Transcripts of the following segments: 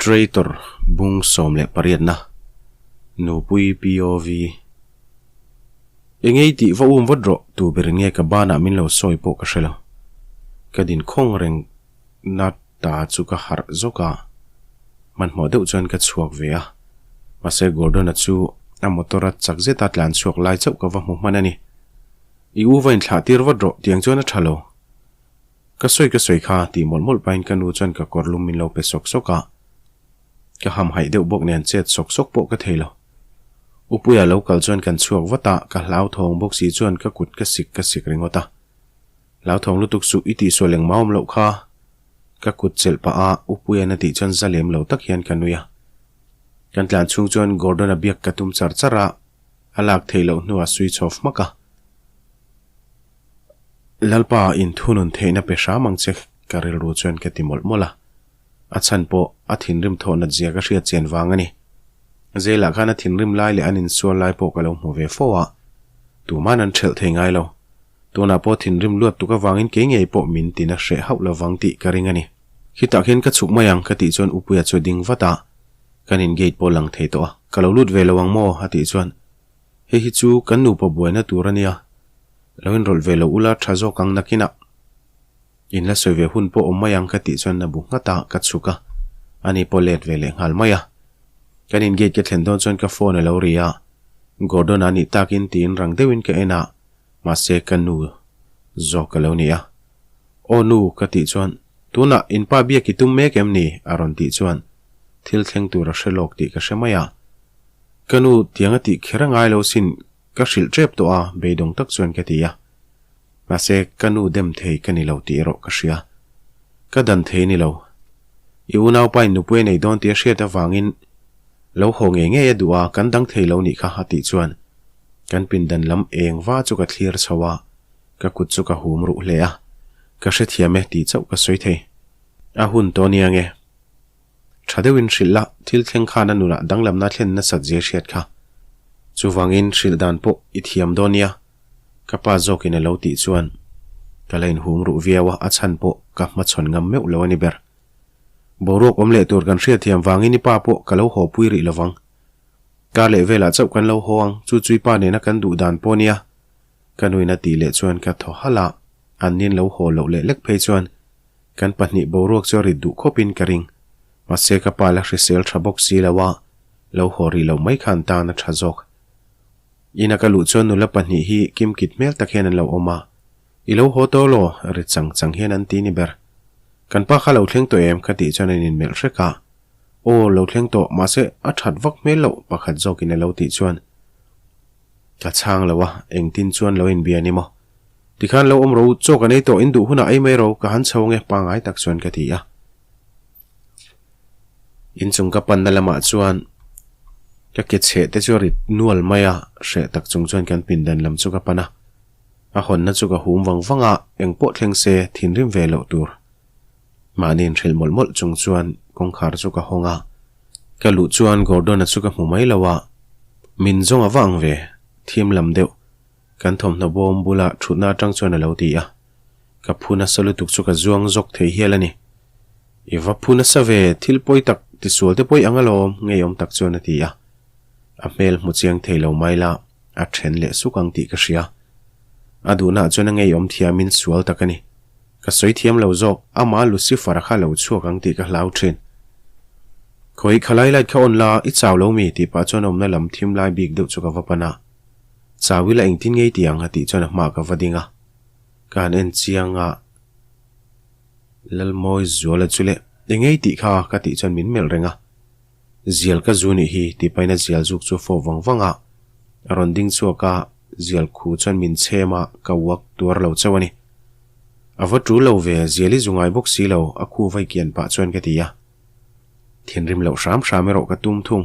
Traitor bung 18 na Nupui POV Engei tih va um vat rawh tu ber nge ka banah min lo sawi pawh ka hre lo. Ka din khawng reng na ta chu ka harh zawk a, hmanhmawh deuh chuan ka chhuak ve a. Mahse Gordon-a chu a motor a chak zeta tlan chhuak lai chauh ka va hmu hman a ni. I u va inthlah tir vat rawh tiang chuan a tha lo. Ka sawi ka sawi kha tih mawlh mawlh pahin ka nu chuan ka kawr lum min lo pe sawk sawk a, ka hamhaih deuh bawk nen chet sawk sawk pawh ka thei lo. Upuia lo kal chuan kan chhuak vat a, ka hlauthawng bawk si chuan ka kut ka sik ka sik ringawt a. Hlauthawng lutuk suh i tihsual engmah awm loh kha. Ka kut chelh pah a, Upuia na tih chuan za lem lo tak hian ka nui a. Kan tlan chhung chuan Gordon-a biak ka tum char char a, a lak theih loh hnuah switch off hmak a. Lalpa inthunun theihna pe hram ang che ka rilru chuan ka ti mawlh mawlh a. A chhan pawh a thinrim thawh nat zia ka hriat chian vang a ni. Zelah khan a thinrim lai leh an insual lai pawh ka lo hmu ve fo a, tuman an ṭhelh thei ngai lo. Tunah pawh thinrim luat tuk avangin kei ngei pawh min tina hreh hauh lovang tih ka ring a ni. Khitah khian ka chhuk mai ang ka tih chuan Upuia chu a ding vat a, kan in gate pawh lang thei tawh a, ka lo lut ve lo ang maw? a tih chuan Hei hi chu kan nupa buaina tur a nia, lo inrawlh ve lo ula tha zawk ang nakinah. In la sawi ve hun pawh awm mai ang ka tih chuan a bu nghat a, ka chhuk a, ani pawh let ve leh nghal mai a. Kan in gate ka thlen dawn chuan ka phone a lo ri a, Gordon-a nih takin tiin rang deuhin ka en a, mahse ka nu zawk a lo ni a. Aw nu ka tih chuan tunah in pa biak i tum mek em ni? a rawn tih chuan thil thleng tur a hre lawk tih ka hre mai a. Ka nu tiang a tih kher a ngai lo sin, ka hrilh tep tawh a, beidawng tak chuan ka ti a. Mahse, ka nu dem thei ka ni lo tih erawh ka hria. Ka dan thei ni lo. I unaupa in nupui a nei dawn tih a hriat avangin lo haw ngei ngei a duh a, kan dang thei lo nih kha a tih chuan kan pindan lam eng va chu ka thlir chho a, ka kut chu ka hum ruh hle a. Ka hrethiam e tih chauh ka sawi thei. A hun tawh nia nge? Tha deuhin hrilh la, thil thleng khan a nunah danglamna thlen nasat zia hriat kha. Chuvangin hrilh dan pawh i thiam dawn nia, ka pa zawkin a lo tih chuan ka la inhum ruh viau a, a chhan pawh ka hmachhawn ngam meuh lo a ni ber. Boruak awm leh tur kan hriatthiam vangin i pa pawh ka lo haw pui rih lovang. Kar leh velah chauh kan lo haw ang, chu chu i pa nena kan duh dan pawh nia. Ka nuin a tih leh chuan ka thaw halh a, an nin lo haw loh leh lek phei chuan Kan pahnih boruak chu a rit duh khawpin ka ring. Mahse ka pa la hrisel tha bawk si lo a, lo haw rih loh mai khan tan a tha zawk. Ina ka luh chuan nula pahnih hi kimkit hmel tak hian an lo awm a. I lo haw tawh law? ri chang chang hian an ti ni ber. Kan pa kha lo thleng tawh em? ka tih chuan an inmelh hrek a. Aw, lo thleng tawh, mahse a that vak hmel loh pakhat zawkin a lo tih chuan ka chhang lo a, engtin chuan lo inbia ni maw? Tikhan lo awm ro, chaw kan ei tawh, in duh hunah ei mai ro, ka han chho ange pangngai tak chuan ka ti a. Inchung ka panna lamah chuan ka ke chheh te chu a rit nual mai a, hreh tak chung chuan kan pindan lam chu ka pan a. A hawnna chu ka hum vang vang a, eng pawh thleng se thinrim ve loh tur. Mahni inhrilh mawlh mawlh chung chuan kawngkhar chu ka hawng a, ka luh chuan Gordon-a chu ka hmu mai lo a, min zawng a va ang ve, thim lam deuh. Kan thawmhnaw bawm bula thutna atang chuan a lo ti a, ka phu nasa lutuk chu ka zuang zawk thei hial a ni. I va phu nasa ve, thil pawi tak tisual te pawi ang alawm, ngeiawm tak chuan a ti a. A hmel hmu chiang thei lo mai la, a then leh suk ang tih ka hria. A duhnaah chuan a ngeiawm thiamin sual tak a ni. Ka sawi thiam lo zawk, amah Lucifer-a kha lo chhuak ang tih ka hlau thin. Khawi khalai light kha on la, i chau lo mi? tih pah chuan awmna lam thim lai bik deuh chu ka va pan a. Chau ila engtin ngei ti ang a tih chuan a hma ka va ding a, ka han en chiang a, Lalmawi Zuala chu leh eng ngei tih kha ka tih chuan min melh reng a, Zial ka zu nih hi tih pahin a zial zuk chu a fawp vang vang a, a rawn ding chhuak a, zial khu chuan min chhem a, ka uak tuar lo chauh a ni. A va tul lo ve, zial i zu ngai bawk si lo, a khu vai kian pah chuan ka ti a. Thinrim loh hram hram erawh ka tum thung.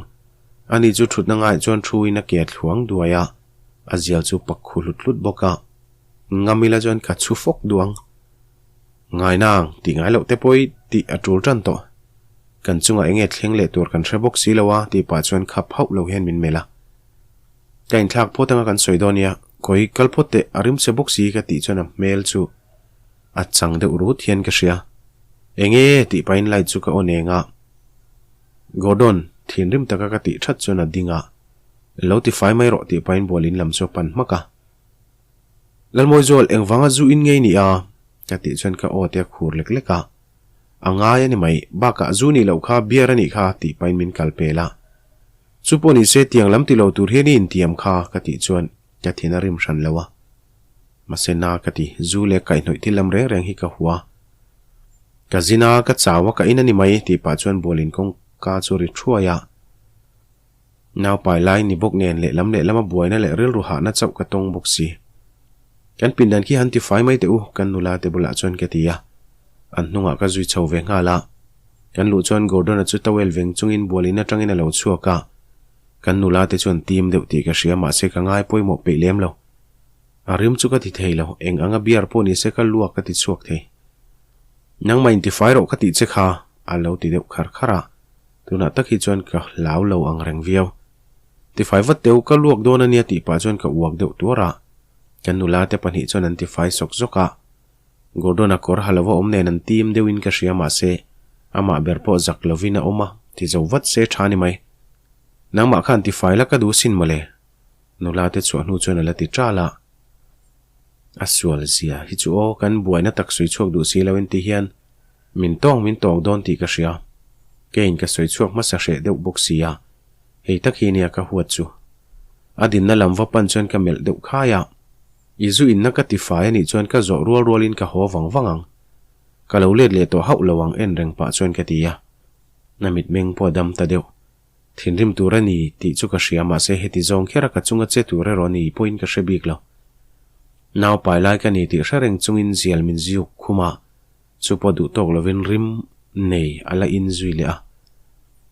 Ani chu thutna ngaiah chuan thu in a ke thluang duai a, a zial chu pak khu hlut hlut bawk a. Ngamila chuan ka chhu fawk duang. Ngainang, tih ngai loh te pawh i tih a tul tan tawh. Kan chungah enge thleng leh tur kan hre bawk si lo a tih pah chuan khap hauh lo hian min melh a. Ka inthlak phawt anga kan sawi dawn nia, kawi kal phawt teh a rim che bawk si ka tih chuan a hmel chu a chang deuh rut hian ka hria. Enge tih pahin light chu ka on eng a. Gordon, thinrim taka ka tih that chuan a ding a, Lo ti fai mai rawh tih pahin bual in lam chu a pan hmak a. Lalmawizual, engvanga zu in ngei ni a? Ka tih chuan ka aw te a khur lek lek a. A ngai a ni mai, bakah zu nih loh kha beer a nih kha tih pahin min kal pel a. Chu pawh ni se tiang lam ti lo tur hian i intiam kha ka tih chuan ka thin a rim hran lo a. Mahse na ka ti, zu leh kaihhnawih thil lam reng reng hi ka hua. Ka zin a, ka chau a, ka in a ni mai tih pah chuan bualin kawngka chu ri thuai a. Naupai lai ni bawk nen lehlam lehlama buaina leh rilru hahna chauh ka tawng bawk si. Kan pindan khi han tifai mai teh u, kan nula te bulah chuan ka ti a. An hnungah ka zui chho ve nghal a. Kan luh chuan Gordon-a chu towel veng chungin bualin atangin a lo chhuak a. Kan nula te chuan tim deuh tih ka hria mahse ka ngai pawimawh peih lem lo. A rim chu ka ti thei lo, eng anga beer pawh ni se ka luak ka ti chhuak thei. Nangmah intifai rawh ka tih che kha, a lo ti deuh khar khar a. Tunah tak hi chuan ka hlau lo ang reng viau. Tifai vat teu ka luak dawn a nia tih pah chuan ka uak deuh tuar a. Kan nula te pahnih chuan an tifai sawk zawk a. Gordon-a kawr ha lova awm nen an tim deuhin ka hria mahse amah ber pawh zak lovin a awm a, ti zo vat se tha ni mai. Nangmah khan tifai la ka duh sin mawle. Nula te chhuah hnu chuan a la ti ṭal a. A sual zia hi chu aw kan buaina tak sawi chhuak duh si lo in ti hian Min tawng min tawng dawn tih ka hria. Keiin ka sawi chhuak hmasa hreh deuh bawk si a, hei tak hi nia ka huat chu. A dinna lam va pan chuan ka melh deuh khai a. I zu inna ka ti fai a nih chuan ka zawh rual rualin ka haw vang vang ang. Ka lo let leh tawh hauh lo ang en reng pah chuan ka ti a. Na mitmeng pawh a dam ta deuh. Thinrim tur a ni tih chu ka hria mahse heti zawng kher a ka chunga che tur erawh ni pawhin ka hre bik lo. Nau pai lai ka ni tih hre reng chungin zial min ziuk khum a. Chu pawh duh tawk lovin rim nei a la in zui leh a.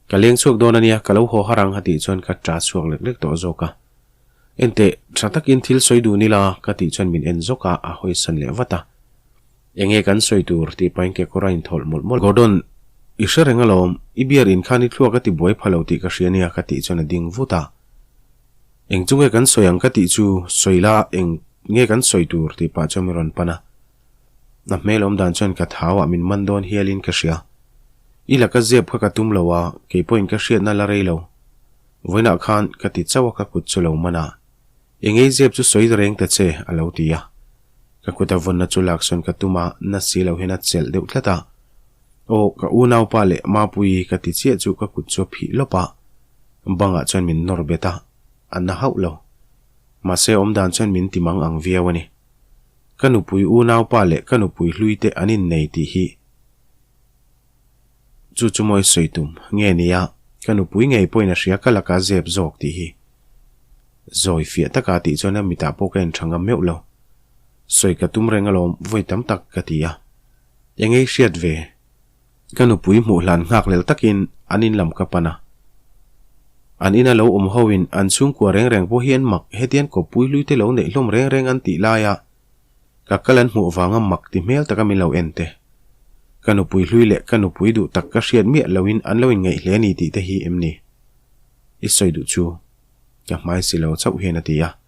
Ka leng chhuak dawn a nia, ka lo haw har ang a tih chuan ka ṭa chhuak lek lek tawh zawk a. Enteh, ṭha takin thil sawi dun ila ka tih chuan min en zawk a, a hawisan leh vat a. Enge kan sawi tur tih pahin kekawr a inthawlh mawlh mawlh. Gordon, i hre reng alawm, i beer in khan i thluak a ti buai pha lo tih ka hria nia ka tih chuan a ding vut a. Eng chu nge kan sawi ang ka tih chu sawi la, eng nge kan sawi tur tih pah chuan min rawn pan a. A hmel awm dan chuan ka thau ah min man dawn hialin ka hria. I laka zep kha ka tum lo a, kei pawhin ka hriatna la rei lo. Vawiinah khan ka ti chauh a ka kut chu lo man a. Engei zep chu sawi reng ta che a lo ti a. Ka kut a vawnna chu lak sawn ka tum a, na si lo hian a chelh deuh tlat a. Aw, ka unaupa leh Mapuii ka ti chiah chu ka kut chu a phih lawp a. Bangah chuan min nawr bet a, a na hauh lo. Mahse awm dan chuan min ti mang ang viau a ni. Ka nupui unaupa leh ka nupui hlui te an innei tih hi chu chu mawi sawi tum nge nia, ka nupui ngei pawhin a hria ka laka zep zawk tih hi. Zawi fiah taka tih chuan a mitah pawh ka en tha ngam meuh lo. Sawi ka tum reng alawm vawi tam tak ka ti a. Engei hriat ve? Ka nupui hmuh hlan nghak lel takin an in lam ka pan a. An ina lo awm ho in an chhungkua reng reng pawh hi an mak hetian kawppui hlui te lo neih hlawm reng reng an tih lai a, ka kal an hmuh vanga mak ti hmel taka min lo en te. Ka nupui hlui leh ka nupui duh tak ka hriat miah lo in an lo in ngaih hle ni tih te hi em ni? I sawi duh chu ka hmai si lo chauh hian a ti a.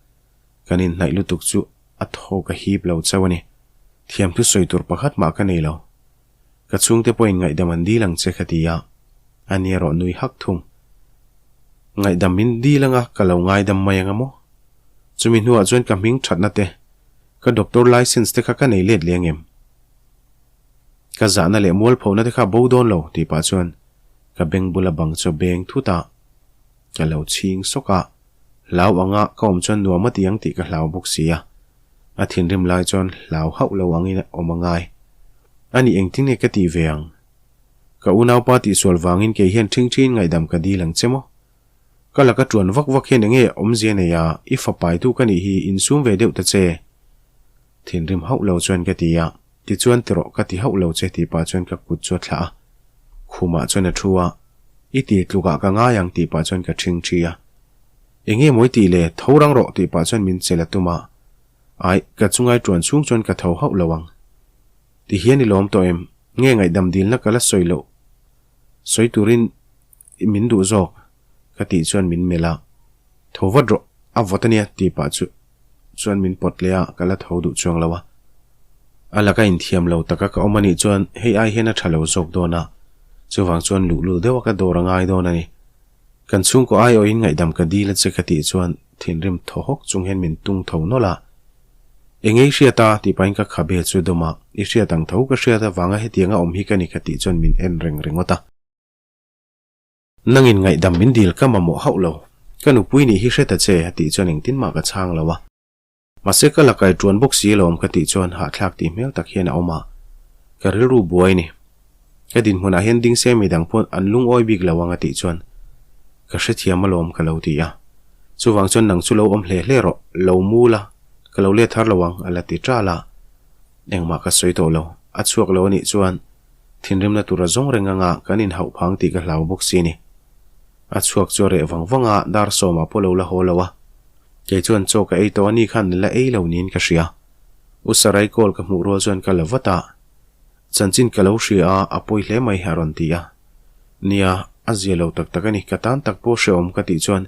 Kan inhnaih lutuk chu a thaw ka hip lo chauh a ni. Thiamthu sawi tur pakhat mah ka nei lo. Ka chhungte pawhin ngaihdam an dil ang che ka ti a, a ni erawh nui hak thung. Ngaihdam min dil anga ka lo ngaidam mai anga maw? Chumi hnuah chuan ka hming thatna te, ka doctor license te kha ka nei let leh angem? Ka zahna leh mualphona te kha bo dawn lo tih pah chuan ka beng bula bang chu a beng thut a, ka lo chhing sawk a. Hlau anga ka awm chuan nuam a ti ang tih ka hlau bawk si a, a thinrim lai chuan hlau hauh lo angin a awm a ngai. A nih engtin nge ka tih ve ang? Ka unaupa tihsual vangin kei hian ṭhing ṭhin ngaihdam ka dil ang che maw? Ka laka ṭuan vak vak hian enge awmzia nei a, i fapaitu ka nih hi insum ve deuh ta che. Thinrim hauh lo chuan ka ti a, tichuan ti rawh ka ti hauh lo che tih pah chuan ka kut chu a thlah a, khumah chuan a thu a, I ti tlukah ka ngai ang tih pah chuan ka ṭhing ṭhi a. Enge mawi tih le, tho rang rawh tih pah chuan min chelh a tum a. Aih, ka chungai ṭuan chhung chuan ka tho hauh lo ang. Ti hian i lawm tawh em? Nge ngaihdam dilna ka la sawi loh? Sawi turin min duh zawk ka tih chuan min melh a. Tho vat rawh, a vawt a nia tih pah chu chuan min pawt leh a, ka la tho duh chuang lo a. A laka inthiam lo taka ka awm a nih chuan hei ai hian a tha lo zawk dawn a. Chuvang chuan luhlul deuha ka dawr a ngai dawn a ni. Kan chhungkaw aiawhin ngaihdam ka dil a che ka tih chuan thinrim thaw hawk chung hian min tung tho nawlh a. Eng ei hriat a? tih pahin ka khabe chu dawm a, I hriat ang tho ka hriat avanga hetianga awm hi ka ni ka tih chuan min en reng ringawt a. Nangin ngaihdam min dil ka mamawh hauh lo. Ka nupui nih hi hre ta che a tih chuan engtin mah ka chhang lo a. Mahse ka la kai tuan bawk si alawm ka tih chuan hahthlak tih hmel tak hian a awm a, ka rilru buai ni. Ka dinhmunah hian ding se midang pawh an lungawi bik lo ang a tih chuan ka hrethiam alawm ka lo ti a. Chuvang chuan nang chu lo awm hle hle rawh, lo mu la, ka lo let har lo ang a la ti ṭal a. Engmah ka sawi tawh lo, a chhuak lo a nih chuan thinrimna tur a zawng reng anga kan inhauh phang tih ka hlau bawk si ni. A chhuak chu a reh vang vang a, dar sawmah pawh lo la haw lo a. Kei chuan chaw ka ei tawh a ni khan la ei lo niin ka hria. U Sarai call ka hmuh rual chuan ka la vat a. Chanchin ka lo hria a, a pawi hle mai a rawn ti a. Nia, a zia lo tak tak a ni, ka tan tak pawh hrehawm ka tih chuan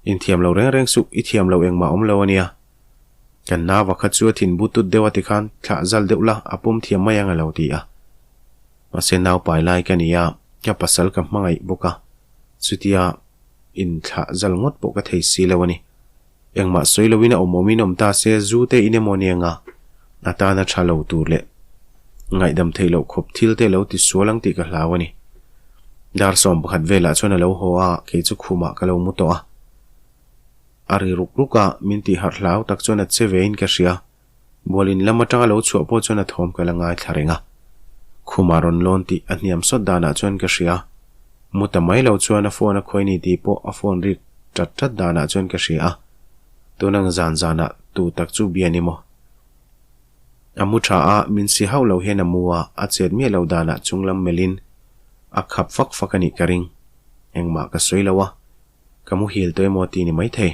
inthiam lo reng reng suh, i thiam lo engmah awm lo a nia. Kan nau a kha chu a thin but tut deuh a tikhan thlah zal deuh la, a pawm thiam mai ang a lo ti a. Mahse nau pai lai ka ni a, ka pasal ka hmangaih bawk a, chutia inthlah zal ngawt pawh ka thei si lo a ni. Engmah sawi loin a awm awmin awm ta se zu te in emaw nia nga, a tana tha lo tur leh ngaihdam theih loh khawp thil te lo ti sual ang tih ka hlau a ni. Dar 11 velah chuan a lo haw a, kei chu khumah ka lo mu tawh a. A ri ruk ruk a, min tih harh hlau tak chuan a che vein ka hria. Bualin lam atanga lo chhuah pawh chuan a thawm ka la ngaithla reng a. Khumah rawn lawn tih a hniam sawt danah chuan ka hria. Mu ta mai lo chuan a phone a khawi ni tih pawh a phone rik tat tat danah chuan ka hria a. Tunang zan zanah tu tak chu bia ni maw? A mu tha a, min si hauh lo hian a mu a, a chet miah lo danah chunglam melhin a khap fak fak a nih ka ring. Engmah ka sawi lo a, ka muhil tawh emaw tih ni maithei.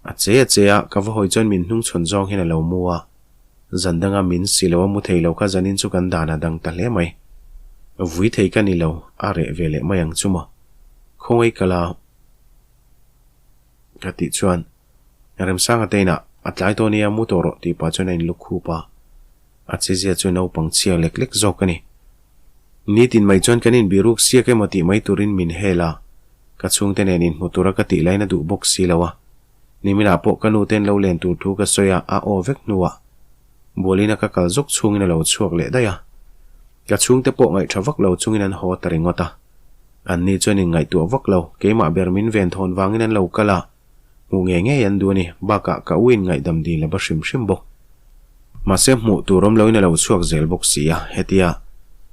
A che a che a, ka va hawi chuan min hnung chhawn zawng hian a lo mu a. Zan danga min si lo a mu thei lo kha zanin chu kan dan a dang ta hle mai. Vui thei ka ni lo, a reh ve leh mai ang chu maw. Khawngaih ka la ka tih chuan Remsanga te inah a tlai tawh nia mu tawh rawh tih pah chuan a inluk khup a. A chezia chu naupang chhia lek lek zawk a ni. Nitin mai chuan kan inbiruk siak emaw tih mai turin min hel a. Ka chhungte nen inhmu tura ka tih lain a duh bawk si lo a. Niminah pawh ka nuten lo len tur thu ka sawi a, a aw vek hnuah Bualina ka kal zawk chhungin a lo chhuak leh daih a. Ka chhungte pawh ngaihṭha vak lo chungin an haw ta ringawt a. Anni chuan inngaihtuah vak lo, keimah ber min ven thawn vangin an lo kal a, hmuh ngei ngei an duh a ni, bakah ka u in ngaihdam dil a ba hrim hrim bawk. Mahse hmuh tur awm loin a lo chhuak zel bawk si a, hetia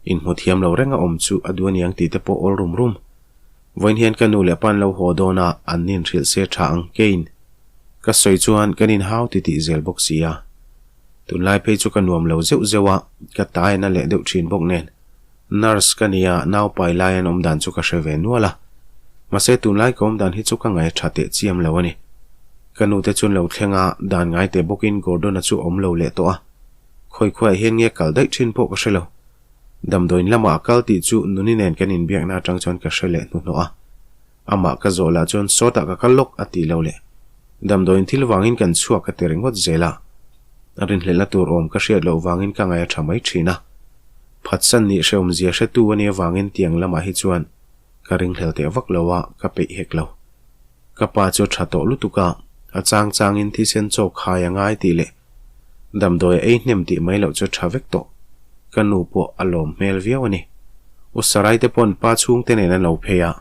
inhmu thiam lo reng a awm chu a duh aniang tih te pawh awl rum rum. Vawiin hian ka nu leh pa an lo haw dawn a, an inhrilh se tha ang kein ka sawi chuan kan inhau ti tih zel bawk si a. Tunlai phei chu ka nuam lo zeuh zeuh a, ka tai a na leh deuh thin bawk nen. Nurse ka nia, nau pai lai an awm dan chu ka hre ve nual a. Mahse tunlai ka awm dan hi chu ka ngaih a tha teh chiam lo a ni. Ka nu te chuan lo thleng a, dan ngai teh bawkin Gordon-a chu awm lo leh tawh a. Khawi khuaiah hian nge kal daih thin pawh ka hre lo. Damdawiin lamah a kal tih chu Nuni nen kan inbiakna atang chuan ka hre leh hnuhnawh a. Amah ka zawh lah chuan sawtah ka kal lawk a tih lo leh damdawiin thil vangin kan chhuak ka ti ringawt zel a. A rinhlelhna tur awm ka hriat loh vangin ka ngaih a tha mai thin a. Phatsan nih hrehawmzia hretu a nih avangin tiang lamah hi chuan ka ringhlel teh vak lo a, ka peih hek lo. Ka pa chu a tha tawh lutuk a, a chang changin thisen chaw khai a ngai tih leh Damdawi a ei hnem tih mai loh chu tha vek tawh. Ka nu pawh a lawm hmel viau a ni. U Sarai te pawn pa chhungte nen an lo phei a.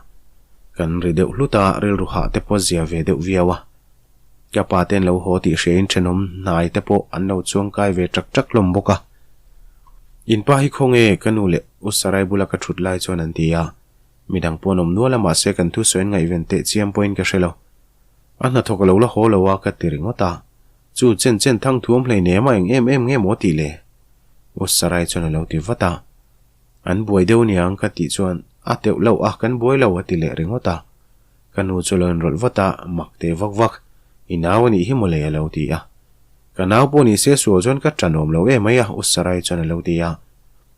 Kan ri deuh hlut a, rilru hah te pawh zia ve deuh viau a. Ka pa te an lo haw tih hriain thenawm hnai te pawh an lo chuang kai ve ṭak ṭak hlawm bawk a. In pa hi khawnge ka nu leh U Sarai bula ka ṭhut lai chuan an ti a. Midang pawh an awm nual a mahse kan thusawi an ngaihven teh chiam pawhin ka hre lo. A hnathawk a lo la haw lo a ka ti ringawt a. Chu chen chen thang thuam hlei nem a eng em em nge maw tih le? U Sarai chuan a lo ti vat a. An buai deuh niang ka tih chuan a teuh loh a kan buai lo a ti leh ringawt a. Ka nu chu a lo inrawlh vat a, mak te vak vak, i nau a nih hi maw le a lo ti a. Ka nau pawh ni se sual chuan ka ṭanawm lo em mai a U Sarai chuan a lo ti a.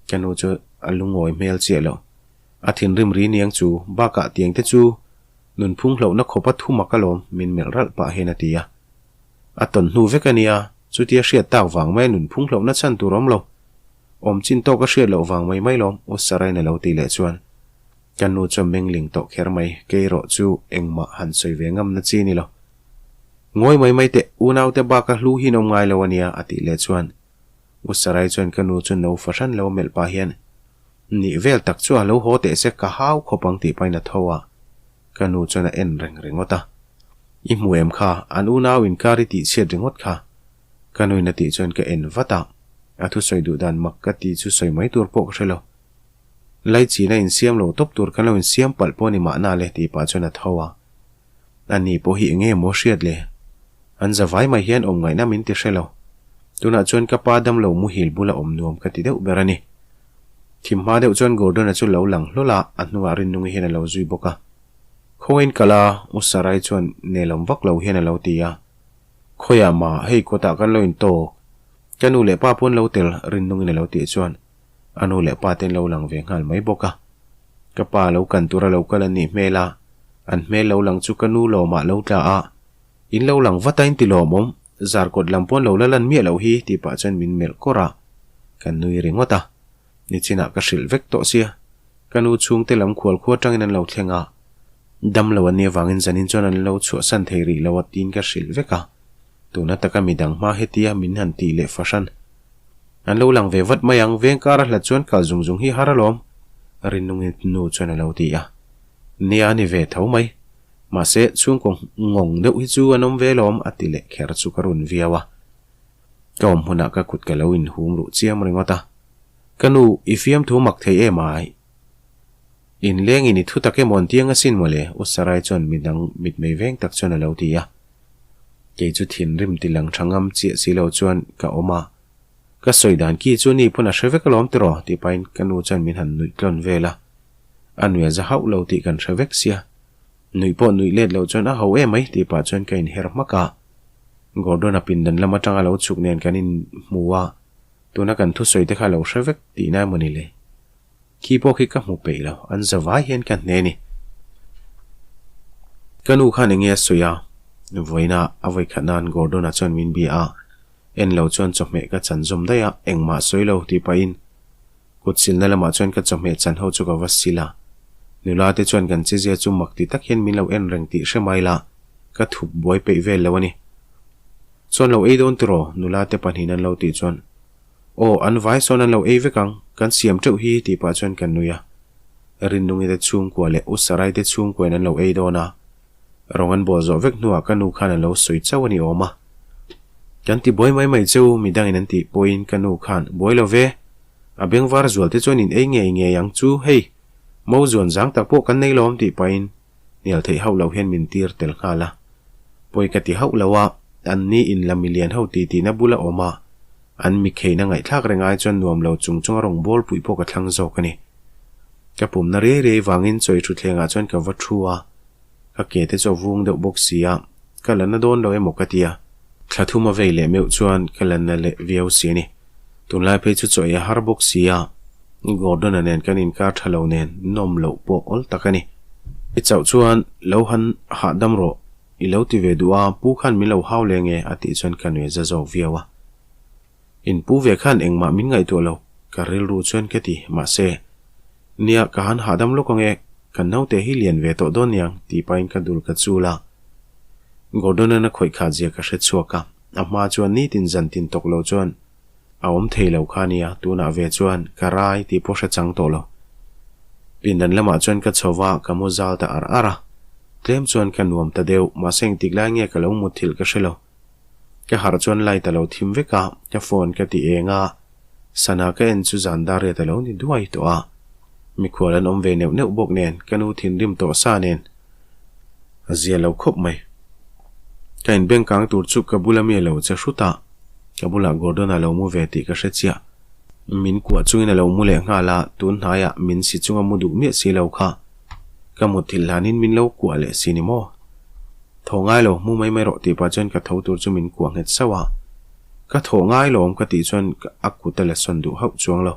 Ka nu chu a lungawi hmel chiah lo. A thinrim ri niang chu bakah tiang te chu nunphung hlauhna khawpa thumak alawm min melh ralh pah hian a ti a. A tawn hnu vek a nia, chutia hriat tak vang mai a nunphung hlauhna chhan tur awm lo. Awm chin tawk a hriat loh vang mai mai lawm, U Sarain a lo ti leh chuan ka nu chuan mengling tawh kher mai, kei erawh chu engmah han sawi ve ngam na chi ni lo. Ngawi mai mai teh, unaute bak a hlu hi in awm ngai lo a nia, a tih leh chuan U Sarai chuan ka nu chu no fahran lo melh pah hian, Nih vel tak chu a lo haw teh se ka hau khawp ang tih pahin a tho a, ka nu chuan a en reng ringawt a. I hmu em kha, an unau inkar i tihchhiat ringawt kha. Ka nuin a tih chuan ka en vat a, a thusawi duh dan mak ka tih chu sawi mai tur pawh ka hre lo. Laichina insiam lo tawp tur kan lo insiam palh pawh ni mahna le tih pah chuan a tho a. Ani pawh hi enge maw hriat le? An za vai mai hian awm ngaihna min ti hre lo. Tunah chuan ka pa damlo muhil bula awm nuam ka ti deuh ber a ni. Thim hma deuh chuan Gordon-a chu lo lang hlawl a, a hnungah Rinnungi hian a lo zui bawk a. Khawngain kal a, U Sarai chuan nelawm vak lo hian a lo ti a. Khawiah mah, hei kawtah kan lo intawk. Ka nu leh pa pawn lo tel, Rinnungin a lo tih chuan a nu leh pa ten lo lang ve nghal mai bawk a. Ka pa lo kan tura lo kal an nih hmel a, an hmel lo lang chu ka nu lawmah lo tla a, In lo lang vat a in ti lawmawm, zarkawt lam pawn lo la lan miah loh hi tih pah chuan min melh kawr a, ka nui ringawt a. Nichinah ka hrilh vek tawh sia, ka nu chhungte lam khual khua atangin an lo thleng a, dam lo an nih avangin zanin chuan an lo chhuahsan thei rih lo a tiin ka hrilh vek a, tuna taka midang hma hetia min han tih leh fahran. An lo lang ve vat mai ang, veng kar a hlat chuan kal zung zung hi har alawm, Rinnungi nu chuan a lo ti a. Nia ni ve tho mai. Mahse, chhungkaw ngawng deuh hi chu an awm ve alawm, a ti leh kher chu ka run viau a. Ka awm hmunah ka kut ka lo inhum ruh chiam ringawt a. Ka nu, i fiamthu mak thei em ai? Inlengin i thu tak emaw an tiang asin mawle, U Sarai chuan midang mitmei veng tak chuan a lo ti a. Kei chu thinrim ti lang tha ngam chiah si lo chuan ka awm a, Ka sawi dan ki chu ni pawn a hre vek alawm tiraw tih pahin ka nu chuan min han nuih tlawn vel a, a nuih a za hauh lo tih kan hre vek sia. Nuih pawh nuih let loh chuan a ho em mai tih pah chuan ka inher hmak a. Gordon-a pindan lam atanga lo chhuk nen kan inhmu a, tuna kan thusawi te kha lo hre vek tihna emaw ni le. Khi pawh khi ka hmu peih lo, an za vai hian ka hne ni. Ka nu khan enge a sawi a, vawiina a vawikhat nan Gordon-a chuan min bia a, en lo chuan chawhmeh ka chan zawm daih a, engmah sawi lo tih pahin kut silna lamah chuan ka chawhmeh chan ho chu ka va sil a. Nula te chuan kan chezia chu mak ti tak hian min lo en reng tih hre mai la, ka thup buai peih vel lo a ni. Chuan lo ei dawn tiraw? Nula te pahnihin an lo tih chuan Aw, an vai sawn an lo ei vek ang, kan siam teuh hi tih pah chuan kan nui a. Rinnungi te chhungkua leh U Sarai te chhungkuain an lo ei dawn a. Rawng an bawl zawh vek hnuah ka nu khan a lo sawi chauh a ni awm a. Kan ti buai mai mai cheu, midangin an tih pawhin ka nu khan, Buai lo ve, a bengvar zual te chuan in ei ngei ngei ang chu, hei, mo zuan zang tak pawh kan nei lawm tih pahin hnial theih hauh loh hian min tir tel nghal a. Pawi ka ti hauh lo a, an ni in la milian ho ti tihna bula awm a, an mikheina ngaihthlak reng ai chuan nuam lo chung chunga rawn bawl puih pawh ka thlang zawk a ni. Ka pumna riai riai vangin chawi thutthlengah chuan ka va thu a, ka ke te chu a vung deuh bawk si a, ka la na dawn lo emaw ka ti a. Thla thum a vei leh meuh chuan ka la na leh viau si a ni. Tunlai phei chu chaw ei a har bawk si a, Gordon-a nen kan inkar tha lo nen nawm loh pawh awl tak a ni. I chauh chuan lo han hahdam rawh, i lo ti ve duh a, pu khan min lo hau leng e a tih chuan ka nuih za zawk viau a. In pu ve khan engmah min ngaihtuah lo, ka rilru chuan ka ti, mahse, nia ka han hahdam lawk ang e, kan naute hi lian ve tawh dawn niang tih pahin ka dul ka chul a. Gordon-a'n a khawih khat zia ka hre chhuak a, a hma chuan nitin zan tin tawk lo chuan a awm thei lo kha nia, tunah ve chuan ka rai tih pawh hre chang tawh lo. Pindan lamah chuan ka chho va, ka mu zal ta ar ar a, tlem chuan ka nuam ta deuh, mahse engtik lai nge ka lo mutthilh ka hre lo. Ka harh chuan light a lo thim vek a, ka phone ka ti eng a, sana ka en chu zan dar riat a lo ni duai tawh a. Mikhual an awm ve neuh neuh bawk nen, ka nu thinrim tawh sa nen a zia lo khawp mai. Ka inbeng kang tur chu ka bula mi a lo che hrut a, ka bulah Gordon a lo mu ve tih ka hre chiah. Min kuah chungin a lo mu leh nghal a, tun hnaiah min si chunga mu duh miah si lo kha ka mutthilh hlanin min lo kuah leh si ni maw? Thaw ngai lo, mu mai mai rawh tih pah chuan ka tho tur chu min kuah nghet sauh a. Ka thaw ngai lawm ka tih chuan a kut a la sawn duh hauh chuang lo.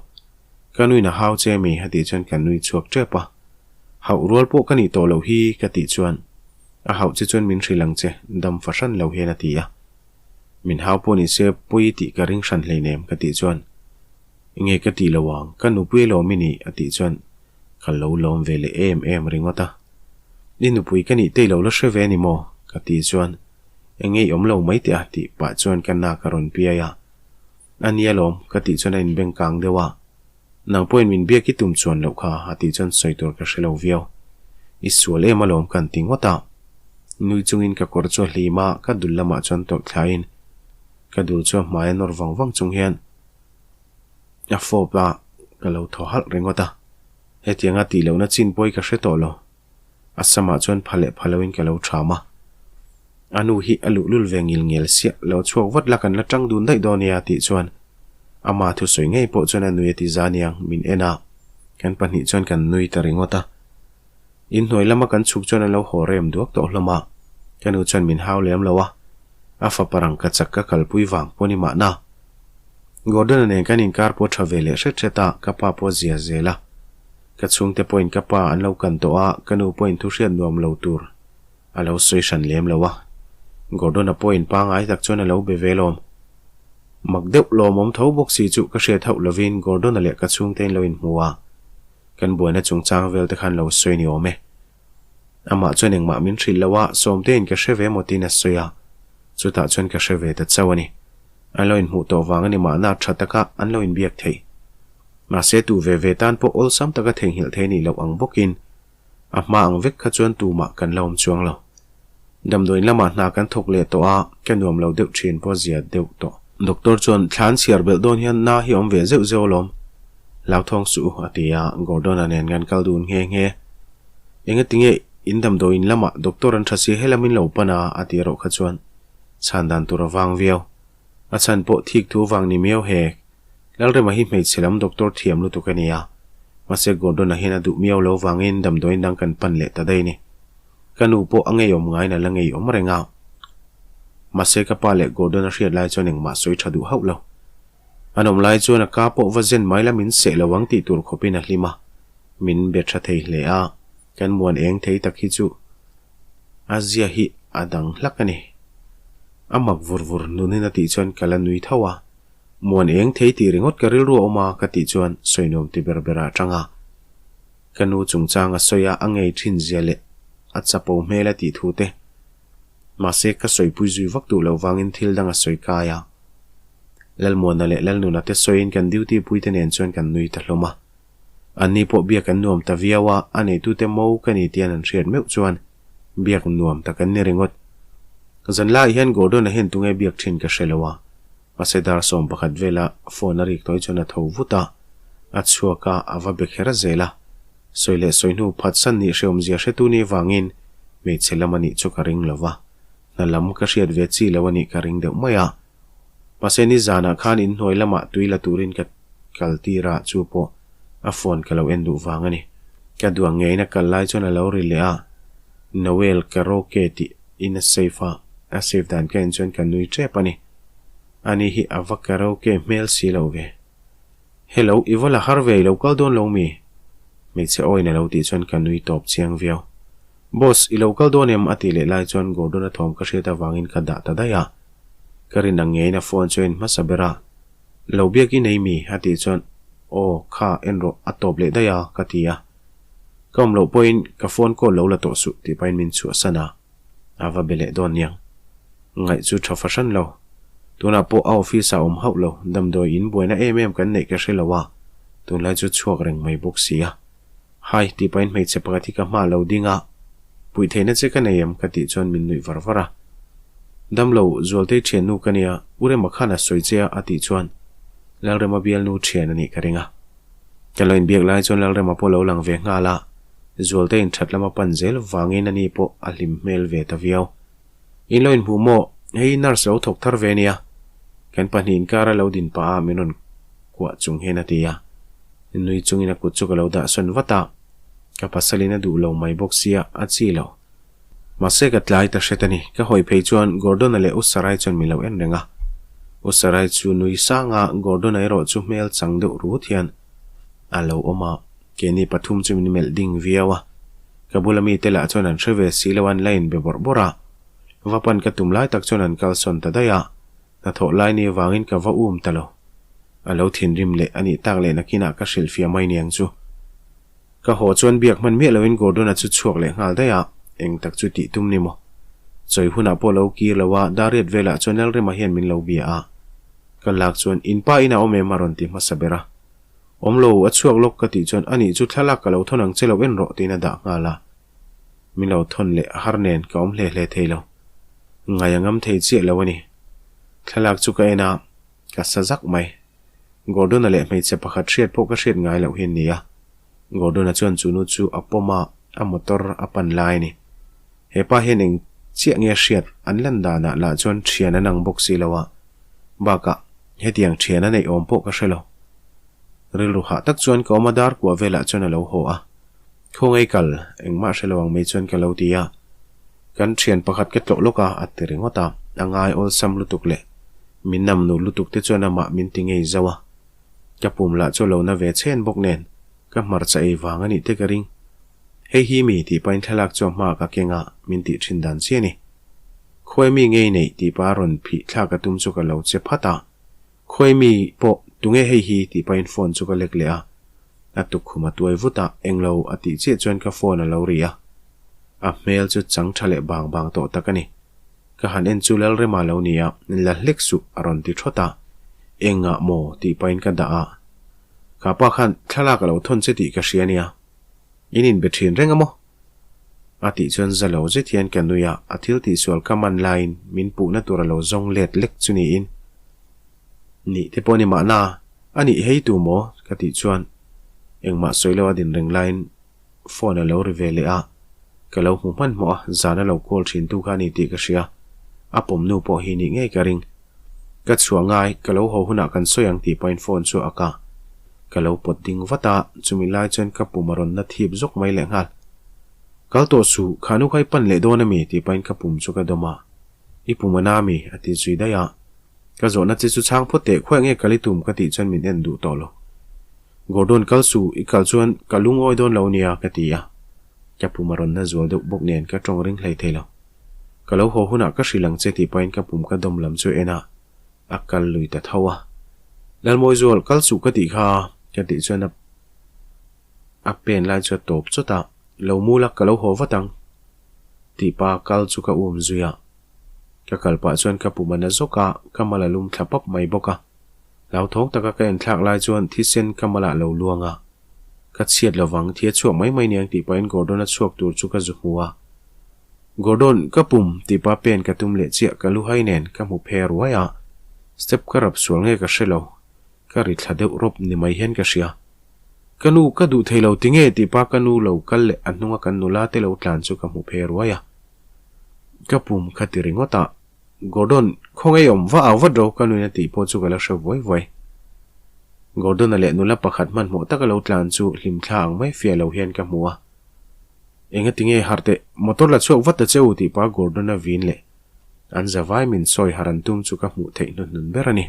Ka nuin a hau che mi a tih chuan ka nui chhuak tep a. Hauh rual pawh ka nih tawh loh hi ka tih chuan a hauh che chuan min hrilh ang che dam fahran lo hian a ti a. Min hau pawh ni se pawi tih ka ring hran hleinem ka tih chuan. Enge ka tih lo ang, ka nupui alawm i nih a tih chuan ka lo lawm ve leh em em ringawt a. I nupui ka nih te i lo la hre ve a ni maw? ka tih chuan Enge i awm lo mai teh a tih pah chuan ka nak a rawn piai a. A nia lawm ka tih chuan a inbeng kang deuh a. Nang pawhin min biak i tum chuan loh kha a tih chuan sawi tur ka hre lo viau. I sual em alawm kan ti ngawt a. Nui chungin ka kawr chu a hlim a, ka dul lamah chuan tawlh thlain ka dul chu a hmai a nawr vang vang chung hian a fawp a, ka lo thaw halh ringawt a. Hetianga tih lohna chin pawi ka hre tawh lo. A samah chuan pha leh pha loin ka lo ṭham a. A nu hi a luhlul ve ngil ngel siah, lo chhuak vat la kan la ṭang dun daih dawn nia tih chuan ama thusawi ngei pawh chuan a nui a ti za niang min en a, kan pahnih chuan kan nui ta ringawt a. Inhnuai lama kan chhuk chuan an lo haw rem duak tawh hlawm a, ka nu chuan min hau lem lo a, a fapa rangka chak ka kalpui vang pawh ni mahna. Gordon-a nen kan inkar pawh ṭha ve leh hret hret a, ka pa pawh a zia zel a. Ka chhungte pawhin ka pa an lo kan tawh a, ka nu pawhin thu hriat nuam lo tur a lo sawi hran lem lo a. Gordon-a pawhin pangngai tak chuan a lo be ve lawm. Mak deuh lawmawm tho bawk si chu ka hriat hauh lovin Gordon-a leh ka chhungte in lo inhmu a, kan buaina chungchang vel te khan lo sawi ni awm e. Amah chuan engmah min hrilh lo a, Sawmtein ka hre ve maw tiin a sawi a, chutah chuan ka hre ve ta chauh a ni. An lo inhmuh tawh vang a ni mahna tha taka an lo inbiak theih. Mahse tu ve ve tan pawh awlsam taka theihnghilh thei nih loh ang bawkin a hma ang vek kha chuan tumah kan la awm chuang lo. Damdawiin lamah hna kan thawk leh tawh a, ka nuam lo deuh thin pawh zia deuh tawh. Doctor chuan thlan chhiar belh dawn hian na hi awm ve zeuh zeuh alawm. Hlauthawng suh u a ti a, Gordon-a nen kan kal dun nghe nghe. Engatinge in damdawiin lamah doctor an tha si helam in lo pan a a ti erawh kha chuan chhan dan tur a vang viau. A chhan pawh thik thu vang ni miau hek. Lalrema hi hmeichhe lam doctor thiam lutuk a ni a, mahse Gordon-a hian a duh miau lo vangin damdawiin dang kan pan leh ta daih a ni. Ka nu pawh a ngeiawm ngaiin a la ngeiawm reng a. Mahse ka pa leh Gordon-a hriat lai chuan engmah sawi tha duh hauh lo. An awm lai chuan a ka pawh va zen mai la min seh lo ang tih tur khawpin a hlim a, min be tha thei hle a, kan muan eng thei tak hi chu a zia hi a dang hlak a ni. A mak vur vur nunin a tih chuan ka la nui tho a. Muan eng thei tih ringawt ka rilru a awm a ka tih chuan sawi nuam ti ber ber ah tang a. Ka nu chungchang a sawi a, a ngei thin zia leh a chapo hmel a tih thu te. Mahse ka sawipui zui vak duh loh vangin thil dang a sawi kai a. Lalmuana leh Lalnuna te sawiin kan duty pui te nen chuan kan nui ta hlawm a. Anni pawh biak an nuam ta viau a, a neitute mo ka ni tian an hriat meuh chuan biak nuam tak an ni ringawt. Zanlaiah hian Gordon-a hian tunge biak thin ka hre lo a, mahse dar 11 vela phone a rik tawi chuan a tho vut a, a chhuak a, a va be kher zel a. Sawi leh sawi hnu phatsan nih hreawmzia hretu ni vangin hmeichhe lam a nih chu ka ring lo va, hna lam ka hriat ve chi lo a nih ka ring deuh mai a. Mahse nizanah khan inhnuai lamah tui la turin ka kal tir a, chu pawh a phone ka lo en duh vang a ni. Ka duang ngeiin a kal lai chuan a lo ri leh a, Noel karaoke tih in a save a, a save dan ka en chuan ka nui tep a ni. Ani hi a va karaoke hmel si lo ve. Hello, i va la har ve i lo kal dawn lo mi? Hmeichhe awiin a lo tih chuan ka nui tawp chiang viau. Boss, i lo kal dawn em? a tih leh lai chuan Gordon-a thawm ka hriat avangin ka dah ta daih a. Ka rin ang ngeiin a phone chu a en hmasa ber a. Lo biak i nei mi? a tih chuan, Aw, kha, en rawh, a tawp leh daih a, ka ti a. Ka awm loh pawhin ka phone call lo la tawh suh tih pahin min chhuahsan a. A va be leh dawn niang. Ngaih chu tha fahran lo. Tunah pawh a office ah awm hauh lo, damdawi in buaina em em kan neih ka hre lo a, tunlai chu chhuak reng mai bawk si a. Hai, tih pahin hmeichhe pakhat hi ka hma lo ding a, puih theihna che ka nei em? ka tih chuan min nuih var var a. Damlo, Zualtei thiannu ka nia, U Rema khan a sawi che a, a tih chuan Lalrema bialnu thian a nih ka ring a. Ka lo inbiak lai chuan Lalrema pawh lo lang ve nghal a, Zualtei in that lama pan zel vangin ani pawh a hlim hmel ve ta viau. In lo inhmuh maw? Hei nurse lo thawk thar ve nia. Kan pahnih inkara lo din pah a min rawn kuah chung hian a ti a. Nui chungin a kut chu ka lo dah sawn vat a, ka pasalin a duh lo mai bawk sia, a chi lo. Mahse ka tlai ta hret a ni, ka hawi phei chuan Gordon-a leh U Sarai chuan min lo en reng a. U Sarai chu nui sang a, Gordon-a erawh chu hmel chang deuh rut hian a lo awm a, keini pathum chu min melh ding viau a. Ka bula mite lah chuan an hre ve si lo a, an la inbe bawrh bawrh a. Va pan ka tum lai tak chuan an kalsawn ta daih a, hnathawh lai ni avangin ka va um ta lo. A lo thinrim leh a nih tak leh nakinah ka hrilhfiah mai niang chu. Ka haw chuan biak hman miah loin Gordon-a chu chhuak leh nghal daih a, eng tak chu tih tum ni maw? Chawi hunah pawh lo kir lo a, Dariat velah chuan Lalrema hian min lo bia a. Ka lak chuan, In pa inah awm em? a rawn ti hmasa ber a. Awm lo, a chhuak lawk ka tih chuan, Anih chu thlalak ka lo thawn ang che lo en rawh tiin a dah nghal a. Min lo thawn leh har nen ka awm hle hle thei lo. Ngai a ngam thei chiah lo a ni. Thlalak chu ka en a, ka sa zak mai. Gordon-a leh hmeichhe pakhat hriat pawh ka hriat ngai loh hi a ni a. Gordon-a chuan chu nu chu a pawm a, a motor a pan lai a ni. He pa hian eng chiah nge hriat an lan danah lah chuan thian an ang bawk si lo a, bakah hetiang thian a neih awm pawh ka hre lo. Rilru hah tak chuan ka awm a dar kuah velah chuan a lo haw a. Khawngaih kal, engmah hre lo ang mai chuan ka lo ti a. Kan thian pakhat ka tlawh lawk a, a ti ringawt a, a ngai awlsam lutuk leh min nam nu lutuk te chuan amah min ti ngei zauh a. Ka pum lah chu a lo na ve chhen bawk nen, ka hmarcha ei vang a nih te ka ring. Hei hi mi tih pahin thlalak chu a hmaah ka keng a, min tih thin dan chiah a ni. Khawi mi ngei neih tih pa rawn phih thlak a tum chu ka lo che phat a, Khawi mi pawh tunge hei hi tih pahin phone chu ka lek leh a, a tukkhum a tuai vut a, englo a tih chiah chuan ka phone a lo ri a. A hmel chu chang tha leh bang bang tawh tak a ni. Ka han en chu Lalrema lo ni a, la hlek suh a rawn ti thawt a, engah maw tih pahin ka dah a. Kha pa khan thlalak a lo thawn che tih ka hria nia. In inbe thin reng a maw? A tih chuan za lo zet hian ka nui a, a thil tihsual ka man laiin min puhna tur a lo zawng let lek chu niin. Nih te pawh ni mahna, a nih hei tu maw? ka tih chuan engmah sawi lo a din reng laiin phone a lo ri ve leh a, ka lo hmu hmanhmawh a, zan a lo call thin tu kha a ni tih ka hria, a pawm nu pawh hi nih ngei ka ring. Ka chhuah ngai, ka lo haw hunah kan sawi ang tih pahin phone chu a kah. Ka lo pawt ding vat a, chumi lai chuan ka pum a rawn na thip zawk mai leh nghal. Kal tawh suh, kha nu kha i pan leh dawn a mi? tih pahin ka pum chu ka dawm a. I pum a na mi? a ti zui daih a. Ka zawhna che chu chhang phawt teh, khawiah nge kal i tum? ka tih chuan min en duh tawh lo. Gordon kal suh, i kal chuan ka lungawi dawn lo nia, ka ti a. Ka pum a rawn na zual deuh bawk nen ka tawng ring hlei thei lo. Ka lo haw hunah ka hrilh ang che tih pahin ka pum ka dawm lam chu en a, a kal lui ta tho a. Lalmawizual, kal suh ka tih kha, ka tih chuan a a pen lai chu a tawp chawt a, lo mul a, ka lo haw vat ang tih pa kal chu ka um zui a. Ka kal pah chuan ka pum a na zawk a, ka mal a lum thla pap mai bawk a. Hlauthawng taka ka enthlak lai chuan thisen ka malah lo luang a. Ka chhiat lovang, thi a chhuak mai mai niang tih pahin Gordon-a chhuak tur chu ka zu hmu a. Gordon, ka pum, tih pa pen ka tum leh chiah ka lu hai nen ka hmu phe ruai a, step ka rap sual nge ka hre lo, ka ri thla deuh rawp ni mai hian ka hria. Ka nu, ka duh thei lo ti nge tih pa ka nu lo kal leh a hnunga kan nula te lo tlan chu ka hmu phe ruai a. Ka pum ka ti ringawt a, Gordon, khawngaih awm va au vat ro ka nuin a tih pawh chu ka la hre vuai vuai. Gordon-a leh nula pakhat hmanhmawh taka lo tlan chu hlimthla ang mai fiah lo hian ka hmu a. Engati nge harh teh, motor la chhuak vat ta che u tih pa Gordon-a vin leh an zavai min sawi harh an tum chu ka hmuh theih hnuhnun ber a ni.